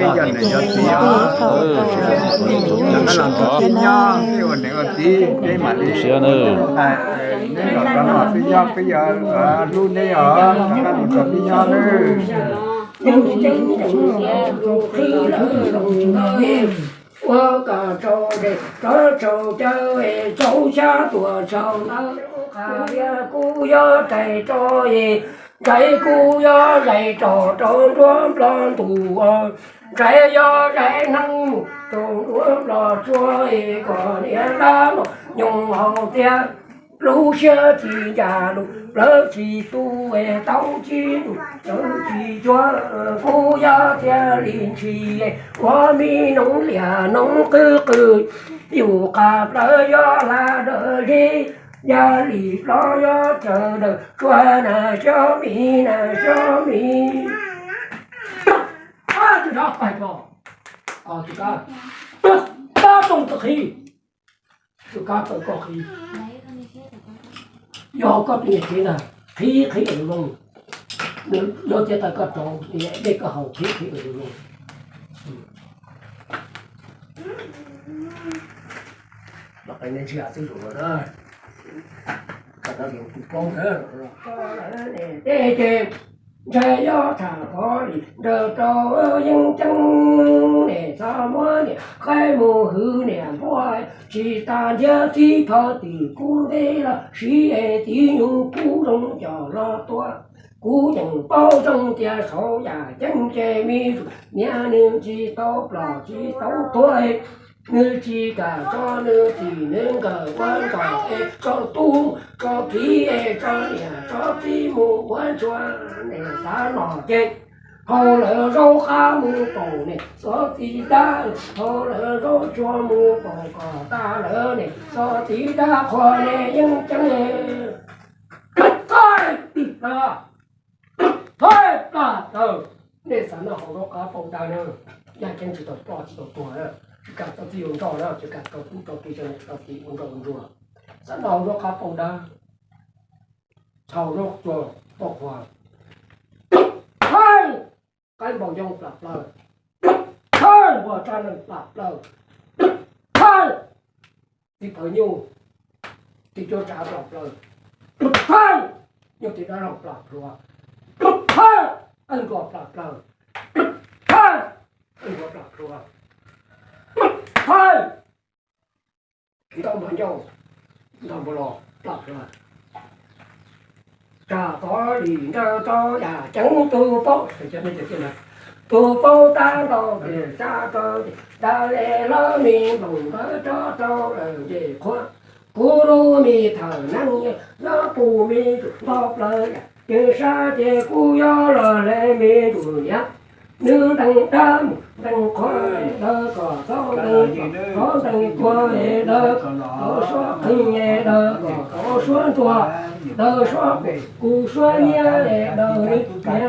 peb yog niam yog txiv os. Los tib nyob peb ua niam ua txiv peb mam li, neb los rau no peb nyob peb yog hlub neb os, rov qab los rau peb nyob nawb. Ua kom tsau dej rov tsau cawv es tsau xyab tuam tsau ntawv, qhov tias kuv yuav rais rau es ntxhais kuv yuav rais rau rau nruab nplog ntuj, ntxhais yuav rais neeg mus rau nruab nplog tsuas es kom niam dab los nyoos hauv tiag. Lub siab tsis ncaj lub plawv tsis tu es tau tsis ntuj tawv tsis cuag, kuv yuav thiaj li ntshis ua mi noov liam noov qwj qw. Yus qab plawv yuav hla dawm zeb, yog li plob yuav cawv dawm tsuag na xyob mi na xyob mi. Tus kab pais ko, tus kab, kab tooj txawm qhib, tus kab txawm koj qhib. Yog koj tus niam tsev ntag, qhib qhib kom zoo zoo. Nws nyob txiav taws koj rauv, nws dej koj haus, qhib qhib kom zoo zoo. Los qe nej tsis yam xwb zus los na, koj no tus plaub ntawd. Dej ces ntshai yuav tham qhov li nrawm rau yeeb ceeb, niam txhob muab niam qaib mus hwv niam npua, tsis tas ntiav tib phab twm kub ntej los siv es tib nyuag kub zoo coj los tua. Kuv yeej paub zoo tias saum yam ceeb ces me ntsuj niam nws tsis tau plom tsis tau tuag, nws tsis kam tso nws txim nws nkawm ua ntxhais es tso tub tso kiv es tso niam tso txiv mus ua ntsuag. Niam xav no ces hau lawv zaub qab mus paum niam xov txiv dab, hau lawv zaub tsuag mus paum kom tas lawv niam xov txiv dab qhuas niam yeeb ceeb. Thaij tib plawv, thaij plawv, nej xav noj hau zaub qab paum dab na, yaj ceeb tsis tau ploj tsis tau tuag na, tsis kam tso txiv ua nroj na, tsis kam tso tub tso kiv tso niam tso txiv ua nroj ua ntsuag, xav noj hau zaub qab paum dab, hau zaub tsuag paum qhuas, thaij qaib npau yoob plam plaws, thaij npua tsab neeg plam plaws, thaij txiv phawv nyuj, txiv cuab tsav plam plaws, thaij Nyuj txiv dab laug plam plhuav, thawj, eej nruas plam plaws, thawj, eej nruas plam plhuav, thawj, ntau npog ncauj, ntau npog los plam plhuav. Tsam tov lim nrawg rau yam ceeb tus paub, tus paub tab ntau ces tsa rau ces tas li lawm, me nploos ntawd rov rau lawm ces qhuav. Kuv lub me thawm neeg nyob puag me ntsuj nto plaws yam ceeb sab ces kuv yuav los hle me ntsuj niam. Nws ntees dab mus ntees qhua, dawb kom txhob ntees, txhob ntees qhua, dawb kom tau suab qeej, dawb kom tau suab ntuag, dawb suab pem kuv suab nyiab, dawb niag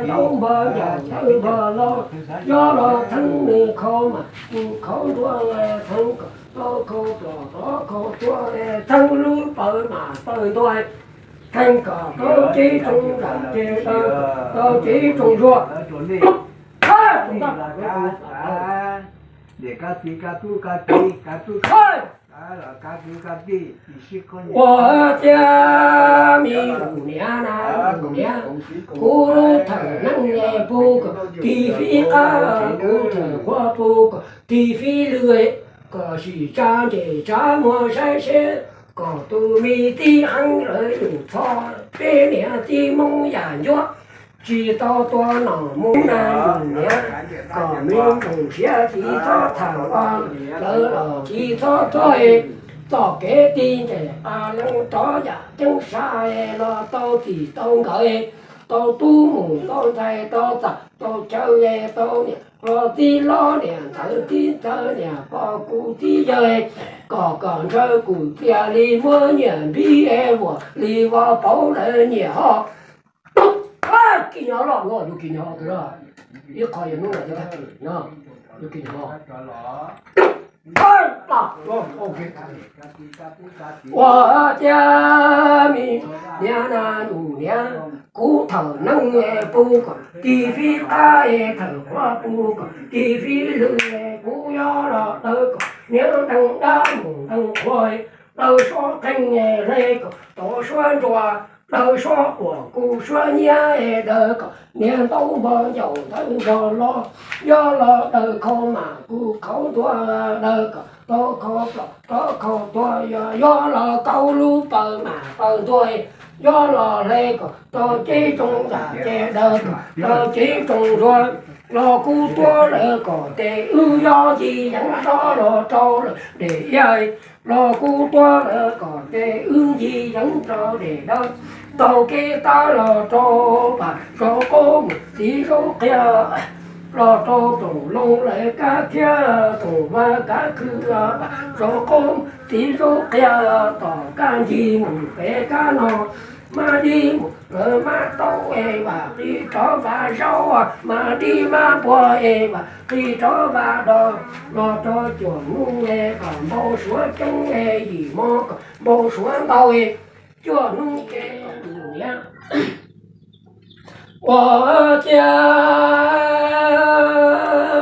ntaub npog ncauj tawb npog los, yuav los theej nws khau mas kuv khau ntuag, theej kom tau khau plos tau khau tuag, theej lub paws mas paws ntuag, theej kom tau cev tsoo zam ces tau cev tsoo zuag. Ua tiag me ntsuj niam na, ntsuj niam, kuv lub thawm neeg pub kom tis fib qab, kuv thawm qhua pub kom tis fib lw, kom sim tsa ntsej tsa muag saib seb kom tus me tij heev lawv yus txhob, peb niam tij Hmoob yam ncuab tsis tau tua nom mus na ntsuj niam, kom me ntsuj siab tsis txhob tham ua, lawv los tsis txhob tuag, txoj kev tij ntsej a leej rov yam ceeb sab los tau txij tau nkawm, tau tub mus tau ntxhais tau txawj tau caw tau niam los txiv hlob niam ntxawm txiv ntxawm niam pog kuv txiv yawg, kom kom ntshaw kuv thiaj li muab nyiaj npib vuas li vos pauv lawv nyiaj ho. Kis nyob los, yus kis nyob tus, ib qho yog hnub no, yus kis nyob, ua tiag me niam na ntsuj niam, kuv thawm neeg pub kom tis fib qab, thawm qhua pub kom tis fib lw, kuv yuav los dawb kom niam ntees dab mus ntees qhua, dawb suab qeej hle kom tau suab ntuag, dawb suab uas kuv suab nyiab, dawb kom niam ntaub npog ncauj tawb npog los, yuav los dawb khau mas kuv khau ntuag, dawb kom tau khau plos tau khau tuag, yuav los kaus lub paws mas paws ntuag, yuav los hle kom tau cev tsoo zam ces dawb kom tau cev tsoo zuag, los kuv tuag lawm kom tes wb yuav ncig yeev rov los rau lawm dej iab, los kuv tuag lawm kom tes wb ncig yeev rau dej dawb, taug kev tab los rau pas zov qaub mus txiv zaub qhia, los rau toom loo lawv kab thiab toom vaj kab khw, pas zov qaub mus txiv zaub qhia, tom kab ncig mus pem kab no, maj dib mus lawv maj taub es vam qis rov vam zaub, maj dib maj npua es vam qis rov vam dos, los rau cuaj hnub es kom npau suav coob es yim hmo kom npau suav ntau, cuaj hnub ces tus niam ua tiag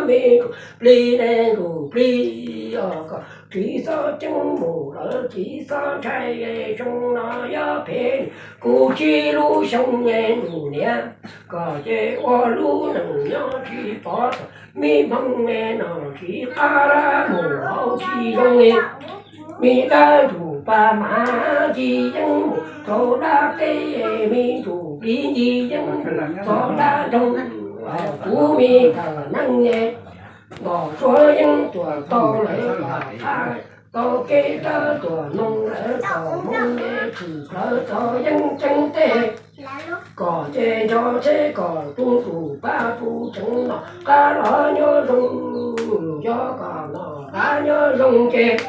me ntsuj plig ne ntsuj plig os, kom tsis txhob ceeb mus lawm tsis txhob ntshai, xyoo no yuav phem kuv tsib lub xyoo ne ntsuj niam, kom ces ua lub neej nyob tsis pov txog, me hmoo ne no tsis qab mus hauv tsis zoo, me dab ntsuj pa mas tsis yeej mus rau dab teb, me ntsuj plig tsis yeej mus txog dab nroog, kuv me thawm neeg npog suav yeej tuam tau lawv los qab, tau kev dawb tuam noog lawv kom hmoo tshwm plawv tau yeeb ceeb teb, kom ces nco tsheb kom tus ntsuj pa pub tseev no qab los nyob zoo, nco kom no qab nyob zoo ces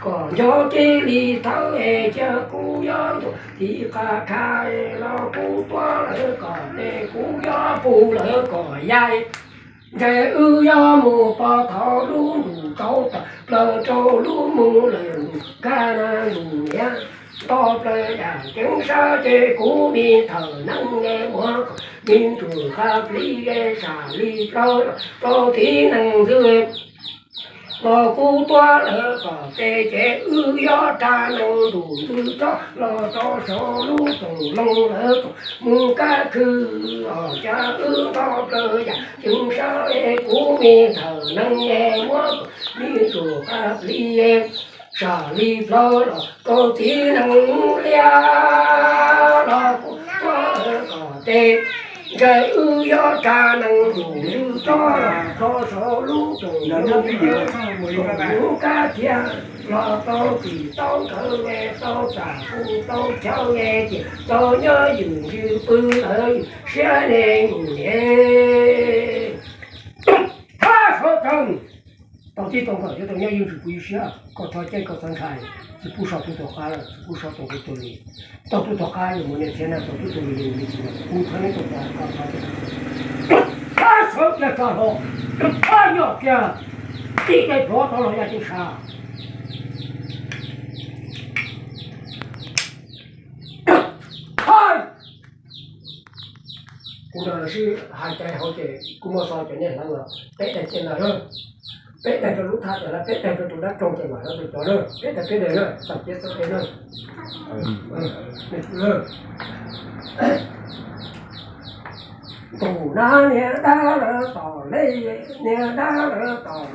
kom nco tib li thawb es cia kuv yuav ntuas tiv qab kha los kuv tuag lawm kom tes kuv yuav pub lawm kom yaig. Ntshe wb yuav mus pov thov lub ntuj rau tawm plaws rau lub mus lawm ntuj kab na ntsuj niam. Nto plaws yam ceev sab ces kuv me thawm neeg nge muab kom me ntsuj qab plig sam li plaub los rau tib neeg xwb. Los kuv tuav lawv kom tes ces wb yuav rab nees ntuj ntws tsob los rau saum lub toom loog lawv tsoom mus kab khw os. Cas wb nto plaws yam ceev sab es kuv me thawm nees es muab kom me tsuas qab plis es sam li plaub los rau txiv nees liab los kuv tuav lawv kom tes ntshai wb yuav rab nees ntuj ntws tsob los rau saum lub toom loog mus kab khiav los tau txim tau nkawd es tau txam kuj tau chaw es ces tau nyob ywm ntsws pw lawv yus siab ne yus niam. Thab Suav Tsees, tau txij tau nkawm thiab tau nyob ywm ntsws pw yus siab, koj txhob ceeb koj txhob ntshai, tsis pub so pub tuam qab lawm, tsis pub so tuam qab tuam li. Tau tub tuam qab yus mus niam txiv na, tau tub tuam li yus niam txiv na, kuv thab neb tuam qab, koj thab tuam qab. Thab Suav Tsees tsa hlo, thab nyob kiag tib teg plhuav tod los yaj ceeb sab. Kuv nrog lawv sib hais cai hauv ces kuv muab xov cov niag hleev los peb daig cia ntawd na, peb daig rau lub thaj ces lawv peb daig rau tus dab roog ces mam lawv tus cov na, peb daig peb daig na, xam ciav txoj peb na. Ntuj na niag dab lawv tom lej, niag dab lawv tom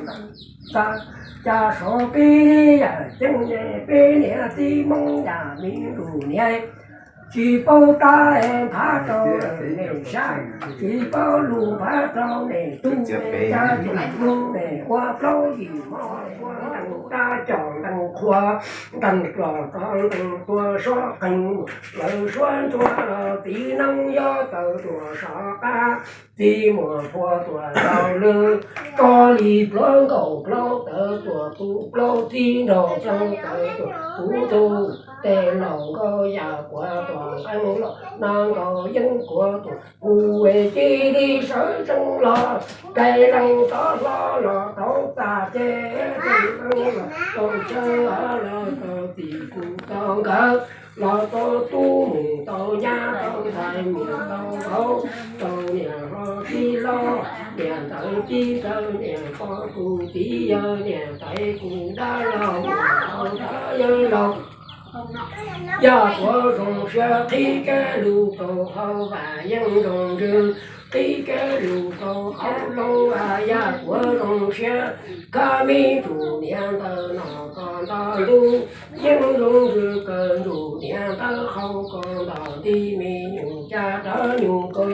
ntawd, cas sov peb yam ceeb, peb niam txiv Hmoob yam me ntuj niag. Tsis paub tab nphav rau niam sab, tsis paub lus nphav rau niam tub, cas tsis lub niam ua plaub yim hmo, ua ntees rab com ntees qhua, ntees los tau ntees tua suab qees, lawv suab ntsuab los txiv neeb yob tawv tuam sov qab, txiv muas phua tuam tau lwj, koj li pluav nkaus plaub tawv tuam tu plaub txib nrog plaub tawv tuam kuv tu, tes laus nkaus yam kuav tuam nqeeb los na nkaus yeeb kuav tuam kuv, cia li sawv tsees los, tes lees tov hlo los tau txaj ces, tes lees los tau tsawv los tau txim kuj tau nkawd, los tau tub mus tau nyab tau ntxhais mus tau vauv, tau niam hlob txiv hlob, niam ntxawm txiv ntxawm, niam pog tus txiv yawg, niam tais tus dab laug, niam tau dab yawg laug. Yaj kuav zoo siab qhib kev lug rau hauv vaj, yeeb zoo ntsws qhib kev lug rau hauv loog vaj. Yaj kuav zoo siab khab me ntsuj niam ntawm no kom nto ntub, yeeb zoo ntsws kaw ntsuj niam ntawm hauv kom nto nti, me nyuam cas rov nyuam kaw.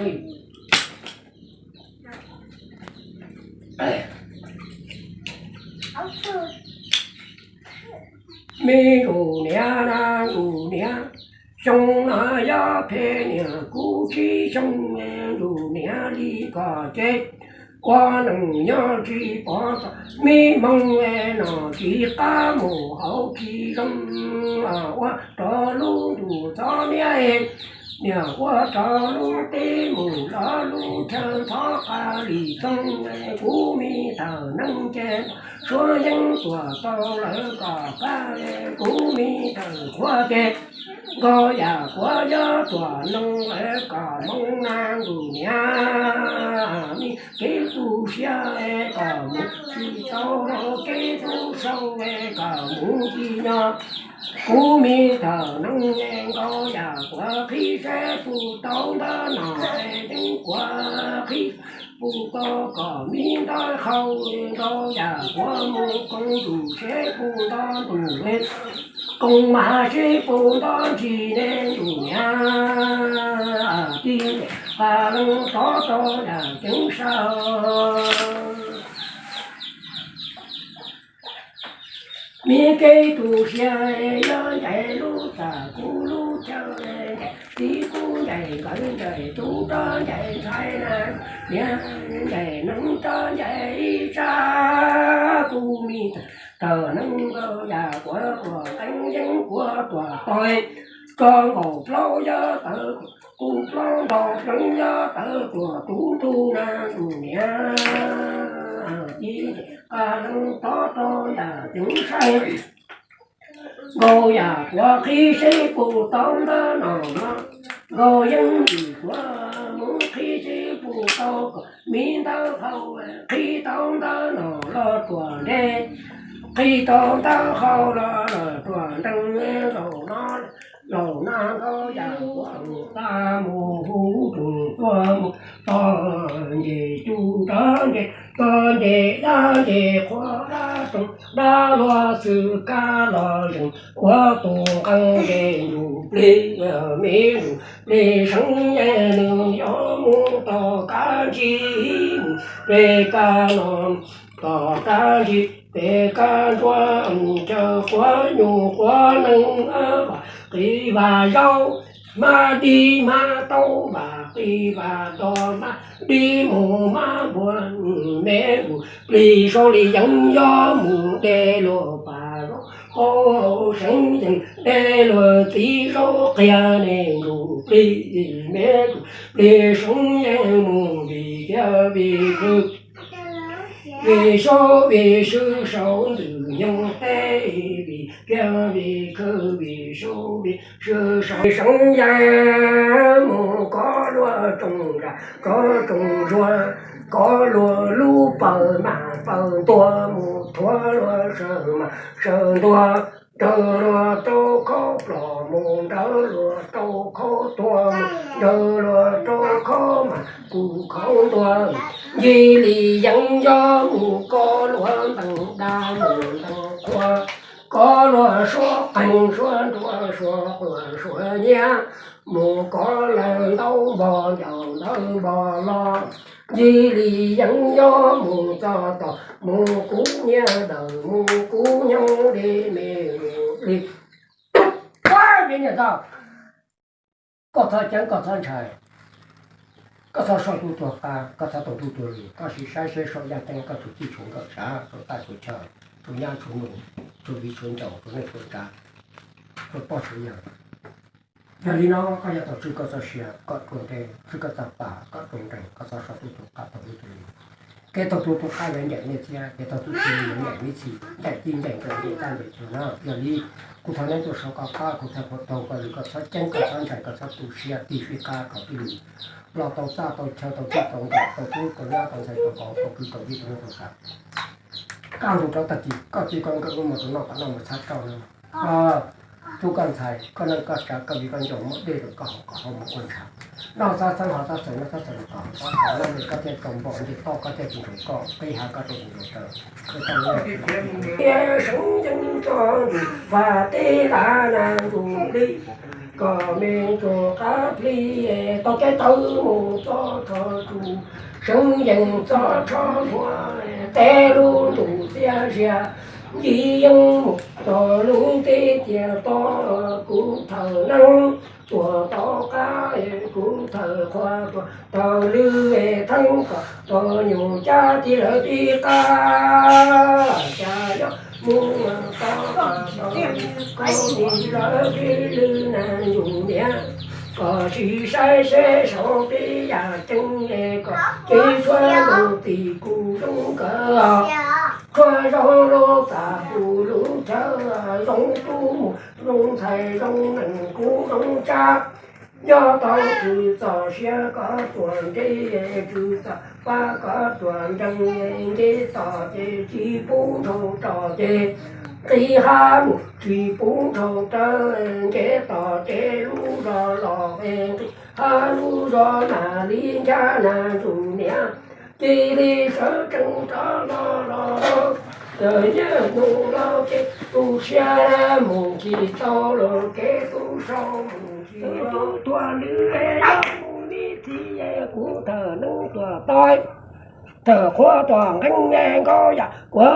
Me ntsuj niam na, ntsuj niam, xyoo no yog phem niam kuv tsib xyoo, ntsuj niam li kom ces ua neej nyob tsis pom txog, me hmoo no tsis qab mus hauv tsis zoo, ua rau lub ntuj txom nyem, niam ua rau lub teb mus los lub chaw txhob qab li txoog, kuv me thawm neeg ces suab yeeb tuam tau lawv kom pab, kuv me thawm qhuav ces nkaus yam kuav yob tuam noog lawv kom hmoo na ntsuj niam. Me kev tu siab kom mus tsis tau, kev tu sau kom mus tsis nyob. Kuv me thawm neeg nkaus yam kuav qhib seb puas tau ntawm no, yeeb kuav qhib puas tau kom me ntawd hau, nkaus yam kuav mus koom tus seb puas tau tus, koom mas seb puas tau ntsis ne ntsuj niam. Tib qa leej tov rau yam ceev sab. Me kev tu siab yog ncaim lub txaj kuv lub chaw, ncaim txiv kuv ncaim nkawd, ncaim tub rov ncaim ntxhais na, niam ncaim neeb rov ncaim ib sab, kuv me thawm neeg nkaus yam kuav tuam qeeb, yeeb kuav tuam tog, koj nkaus plaub yob tawv tuam tu plaub, nkaus pleev yob tawv tuam tu ntu na ntsuj niam. Tib qa leej tov rau yam ceev sab. Nkaus yam kuav qhib seb puas tau ntawm no, nkaus yeeb yim kuav mus qhib seb puas tau kom miv ntawv hau, qhib tau ntawv no los ruam ntev, qhib tau ntawv hau los los ruam ntev, zaum no zaum no nkauj yam ua mus txaj mus huv tus tuaj mus txog nce cug nrov nce txog nce dab nce qhua dab roog dab luag xwm kab los zeeg ua tus nqeeb nce ntsuj plig me ntsuj plig seev yeej nws yuav mus tom kab ntsig mus pem kab no tom kab ntsig pem kab ntsuab caw quav nyuj quav nees vam qis vam zaub, hmab dib hmab taub vam qis vam do, hmab dib mus hmab npua me ntsuj plig saub li yeev yob mus de luag pas zaub qau seev yeej de luag txiv zaub qia ne ntsuj plig me ntsuj plig seev yeej mus vim kiag vim khw vim saub vim swb saum ntws nyoog teb, vim kiag vim khw vim saub vim swb saum seev yeej mus kov luag rooj nram kov rooj zuag, kov luag lub paws mas paws ntuag mus thuav luag saws mas saws ntuag, nrawg luag rau khaub plos mus nrawg luag rau khaub tuag mus nrawg luag rau khaub mas kuj khaub ntuag, ncig li yeev yob mus kov luag ntees dab mus ntees qhua, kov luag suab qeeg suab nruas suab quas suab nyiab, mus kov lawm ntaub npog ncaus ntawv npog los, ncig li yeev yob mus txog tom mus kub nyiaj dawm mus kub nyoog li me li. Koj txhob ceeb koj txhob ntshai, koj txhob sau tub tuag qab, koj txhob tau tub tuag lus, koj sim saib seb saum yaj ceeb koj tus txij tshuav nkawm tsav, saum taj tshuav chaw, tshuav nyab tshuav nus, tshuav viv tshuav ncaus, tshuav neej tshuav tsav, tshuav poj tshuav yawg, yog li no koj yuav tau tswj koj txoj sia kom ruam ntev, tswj koj txoj pa kom ruam nreeg, koj txhob sau tub tuag qab tau tub tuag lus. Kev tau tub tuag qab yuav ncaim nyiaj txiag, kev tau tub tuag lus yuav ncaim nyiaj txiag, ncaim txij ncaim nkawm ncaim txaj ncaim chaw na. Yog li kuv thov neb tuaj saum koj qab, kuv thov qhuas taug koj lus, koj txhob ceeb koj txhob ntshai, koj txhob tu siab tig sib qab kom tij li los tau txaj tau chaw tau txij tau nkawm tau tub tau nyab tau ntxhais tau vauv tau kwv tau tij tau neej tau tsav. Kaj ntug rov tag kis koj txij koj nkawm lub mos tus noj kom noj mus txhab rau na. Tub koj ntxhais koj neej koj tsav koj viv koj ncaus muaj dej rau koj haus kom haus mus ua ntshav. Noj txhob txeeb haus txhob txeeb, noj txhob txeeb haus txhob txeeb, noj nws koj thiaj tau npom nce toj koj thiaj tsis nqhis koj, qib hav koj thiaj tsis nqhis taw. Koj tau tias seev yeej txog ntug vaj teb laj na ntug li kom me ntsuag qab plig tau kev tawv mus txog rho tsuj, seev yeej txog rho npua teb lub ntuj txias zias, ncig yeej mus txog lub teb tias to kuv thawm neeb tuag tom qab, kuv thawm qhua tuag thawm lwj theeb kom tau nyuj cab tij lawv tij qab, cas yuav mus tau tau tij lawv tij lwj na yus niam, kom sim saib seb saum peb yam ceeb kom kev tshuav zoo txim kuj zoo kawg, tshuav zoo lub txaj kuj lub chaw, zoo tub mus zoo ntxhais zoo neej kuj zoo tsav. Nyob tau tshwm txoj sia kom ruam ntev, tshwm txoj pa kom ruam nreeg, nce toj ces tsis pub nrhau roj ces nqis hav mus tsis pub nrhau rawv, nce toj ces lub zos los nqis hav lub zos mam li ncaj na tus niam. Cia li sawv tsees rov los los, yawg nyob nug los kev tu siab mus tsis tau los kev tu sau mus tsis tau. Tuag lwj yog mus li txiv, kuv thawm neeb tuag toi, thawm qhua tuag nqeeb, nkauj yam kuv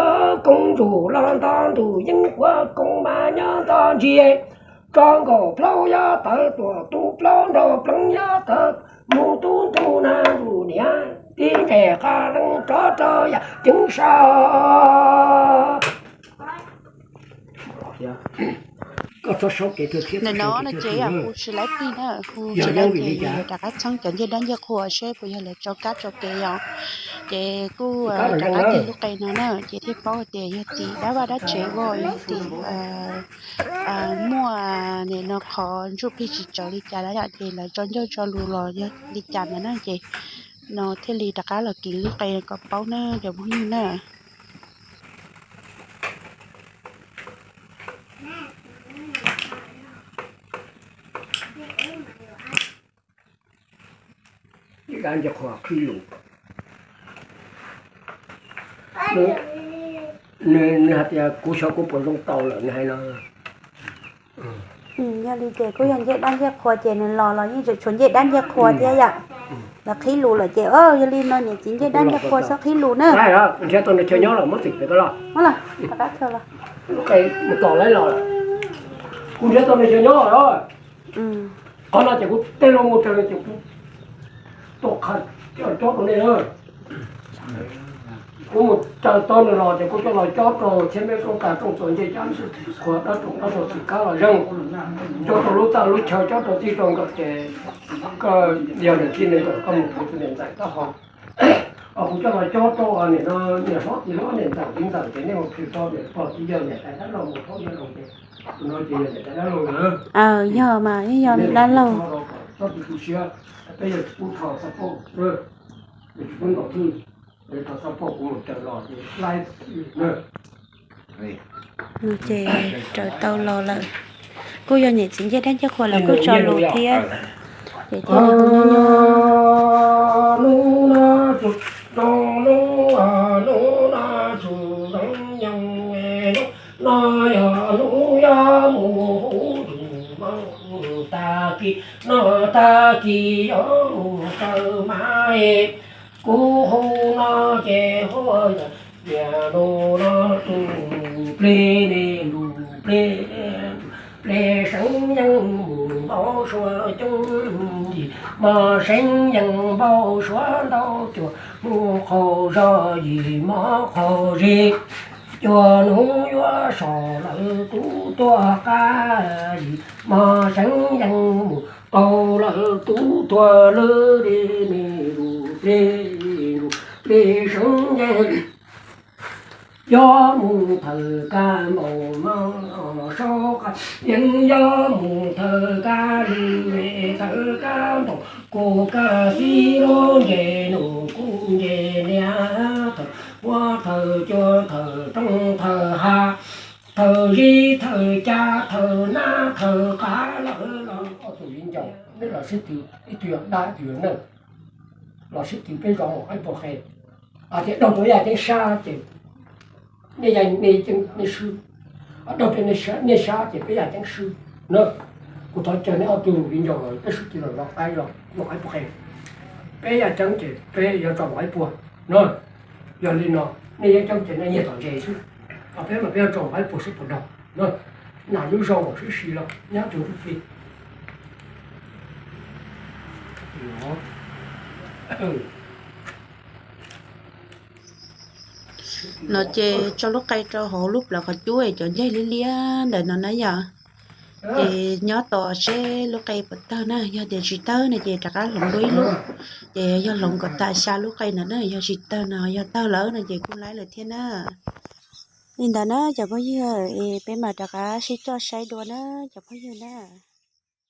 koob ntsuj los nto ntuj yeeb, kuv koob mas nyob nto ntsis, tso nkaus plaub yog tawv tuaj, tub plaub nraug pleev yog tawv mus tub ntug na tus niam, tib nres qab leej rov rau yam ceev sa. Ntawm no no ces yog kuv tsis laib tig na, kuv tsis laib tig, yus yuav rov qab txheeb cov ncej dab ncej qhua seb puas yog lawv tso kab tso kev yom. Ces kuj rov qab tig lub qe no na, ces thiaj paub tias yog tim dab vaj dab tsev os, yog tim muaj nim no qhov ntsuj plig tsis txawv li cas lawm yom, ces lawv tso ncauj tso lus los yog li cas ntawd na ces No thiaj li rov qab los kis lub qe kom paub na cov phooj ywg na. Dab ncej qhua qhib lus. Nws hais tias kuv xyov kuv puas zoo tau lawm nws hais no. Yog li ces kuj yog ncej dab ncej qhua ces nws los los yeej tseem tshuav ncej dab ncej qhua thiab yom. Lawv qhib lus lawm ces yog li no niam txiv ncej dab ncej qhua txhob qhib lus na. Nrhiav tau nws chaw nyob los muab txim pem tau los. Mus tos laib los. Kuv nrhiav tau nws chaw nyob los. Qhov no ces kuv tej lus mus raws ces kuv tuaj qha cob rau nej na. Kuv mus raws tau nws los ces kuv coj los cob rau txhiab meb rooj tag rooj txuas ncej cab qhua dab roog dab roog txim kab los zeeg, cob rau lub txaj lub chaw cob rau txij rau nkawm ces koj yog niam tij neej tsa koj mus puv tus niam ntxawm taub hau. Kuv coj los cob rau niam no, niam hlob txiv hlob niam ntxawm txiv ntxawm ces nej mus plhws rau niam pog txiv yawg niam tais dab laug mus rau yawg laus ces tus no ces yog niam tais dab laug lawm. Yog mas yeej yog dab laug. Txhob tu tu siab, peb yog tsis pub tho xab poj, yog tsis pub ntaus thwj, tho xab poj kuv mus raws los ces laib na. Ces raws tau los lawm, kuj yog niam txiv ncej dab ncej qhua lawv kuj tso lus thiab. Ces thiaj li kuv nyob nyob hnub no tsis zoo, hnub no tsis zoo nyoog, hnub no yog hnub yuav mus hu tus mab, tag kis no tag kis yuav mus kaw mab. Kuv hu no ces hu tias nus no tus plig ne, lus plig, tus plig seev yeej mus npau suav coob, yim mos seev yeej npau suav ntau, cuag hnub qaug zog yim mos qaug zig, cuag hnub yuav so lawv tub tuag qab, yim mos seev yeej mus qaug lawv tub tuag lawm ne, lus plig, lus plig seev yeej yuav mus thawm kab npaum no, sab qab yeej yuav mus thawm kab lwj, thawm kab npaum kuv kab xib lub ntses nus kuv ntses niam, thawm huab thawm cua thawm roob thawm hav, thawm zib thawm cav thawm nab thawm qav lawm los. Ob tug viv ncaus nej los sib tw, ib tug yog dab ib tug yog neeg, los sib tw peb zov mus qaib puag qe. Hais tias daug rau yaj ceeb sab ces nej swb, daug rau nej sab ces peb yaj ceeb swb na. Kuv thov caw nej ob tug viv ncaus peb sib tw los zov qaib, zov qaib puag qe. Peb yaj ceeb ces peb yuav tso mus qaib puag na. Yog li no, nej yaj ceeb ces nej nyiag tom ntses xwb, peb mas peb yuav tso mus qaib puag seb puas daug na. Nas lub zog sib si los nyob tug ub plig. No ces tso lub qe rau hauv lub plawv qhov cub es cov ncaig liab liab ntawm no na yom. Ces nyob tos seb lub qe puas tawg na, yog tias tsis tawg no ces rov qab hloov dua ib lub. Ces yog hloov kom tas xya lub qe ntawd na, yog tsis tawg no, yog tawg lawm no ces kuj laib lawm thiab na. Li ntawd na cov phooj ywg, es peb mam rov qab sib coj saib dua na cov phooj ywg na.